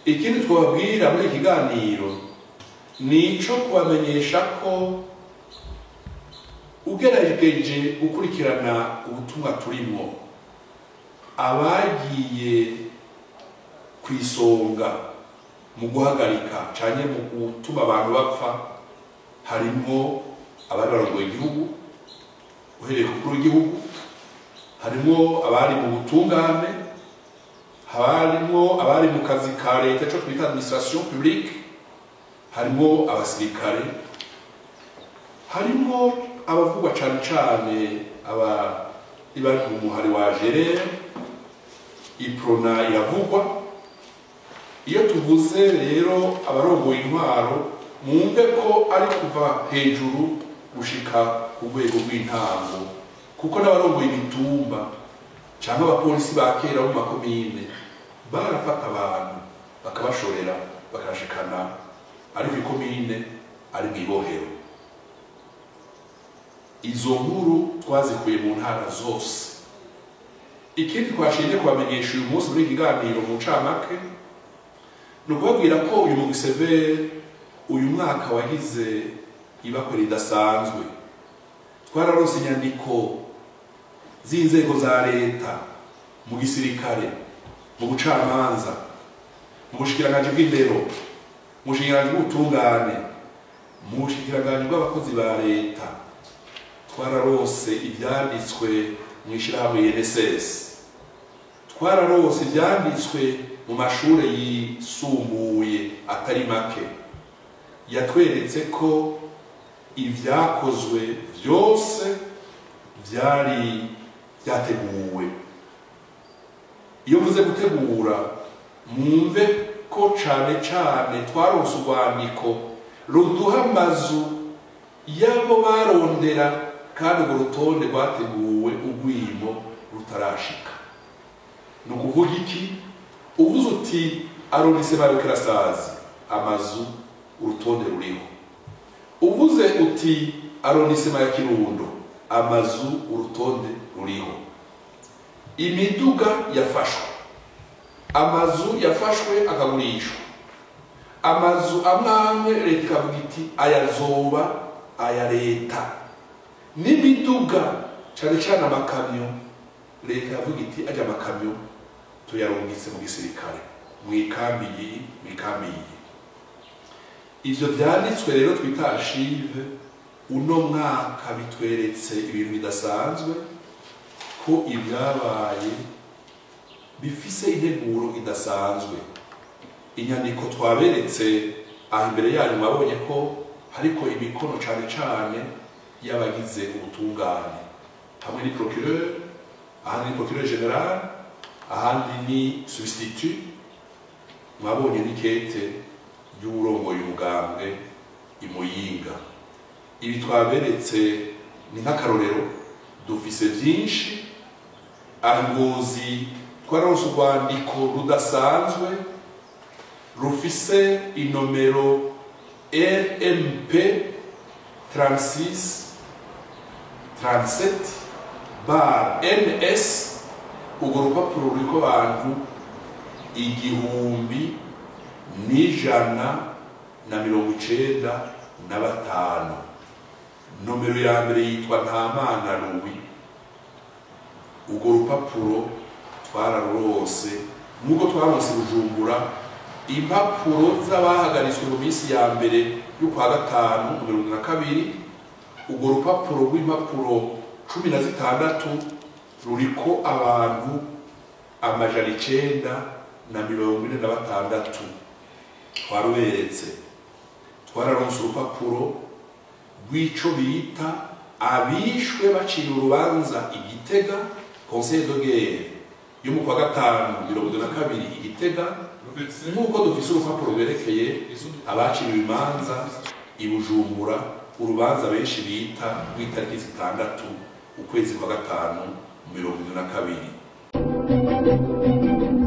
Ikindi twababwira muri kiganiro ni ico kubamenyesha ko ugerageje gukurikirana ubutumwa turimo, abagiye kwisonga mu guhagarika canke mu gutuma abantu bapfa harimo abari barongoye igihugu uhereye ku mukuru w'igihugu, harimo abari mu butungane, harimo abari mu kazi ka leta cyo twita administration publique, harimo abasirikare, harimo abavugwa cane cane aba bari mu muhari wa Gerere, Iprona iravugwa. Iyo tuvuze rero abarongoye intwaro, mwumve ko ari kuva hejuru gushika ku rwego rw'intango, kuko n'abarongoye imitumba cyangwa abapolisi ba kera bo mu makomine barafata abantu bakabashorera bakashikana ari ku ikomine, ari mu ibohero. Izo nkuru twazikuye mu ntara zose. Ikindi twashinje kubamenyesha uyu munsi muri ikiganiro mu ncamake ni ukubabwira ko uyu mugwi CVR uyu mwaka wagize ibakwe ridasanzwe. Twararonse inyandiko z'inzego za leta, mu gisirikare, mu bucamanza, mu bushikiranganji bw'indero, mu bushikiranganji bw'ubutungane, mu bushikiranganji bw'abakozi ba leta. Twararose ivyanditswe mu ishirahamwe INSS, twararose ivyanditswe mu mashure yisumbuye atari make, yatweretse ko ivyakozwe vyose vyari vyateguwe. Iyo mvuze gutegura, mwumve ko cane cane twaronse urwandiko ruduha amazu y'abo barondera, kandi urwo rutonde rwateguwe urwimo rutarashika. Ni ukuvuga iki? Uvuze uti arondissement ya Bukirasazi, amazu urutonde ruriho. Uvuze uti arondissement ya Kirundo, amazu urutonde ruriho. Imiduga yafashwe, amazu yafashwe akagurishwa, amazu amwe amwe leta ikavuga iti ayazoba aya leta, n'imiduga cane cane amakamyo leta yavuga iti ajya amakamyo tuyarungitse mu gisirikare, mw'ikambi iyi, mw'ikambi iyi. Ivyo vyanditswe rero twita archive uno mwaka bitweretse ibintu bidasanzwe, ko ibyabaye bifise integuro idasanzwe. Inyandiko twaberetse aho imbere yanyu mwabonye ko hariko imikono cane cane y'abagize ubutungane, hamwe ni procureur, ahandi ni procureur général, ahandi ni substitut. Mwabonye n'ikete ry'uwurongoye umugambwe imuyinga. Ibi twaberetse ni nk'akarorero, dufise vyinshi. Aho Ngozi twararonse urwandiko rudasanzwe rufise inomero RMP 36 37 bar NS. Urwo rupapuro ruriko abantu 1195. Nomero ya mbere yitwa Ntamana Louis. Urwo rupapuro twararurose nk'uko twaronse Bujumbura impapuro z'abahagaritswe mu minsi ya mbere y'ukwa gatanu mu mirongo na kabiri. Urwo rupapuro rw'impapuro 16 ruriko abantu 946. Twaruberetse, twararonse urupapuro rw'ico bita abishwe bacira urubanza i Gitega, Conseil de guerre yo mu kwa gatanu 72 i Gitega, nk'uko dufise urupapuro rwerekeye abaciriwe imanza i Bujumbura, urubanza benshi bita rw'itariki 6 ukwezi kwa gatanu 72.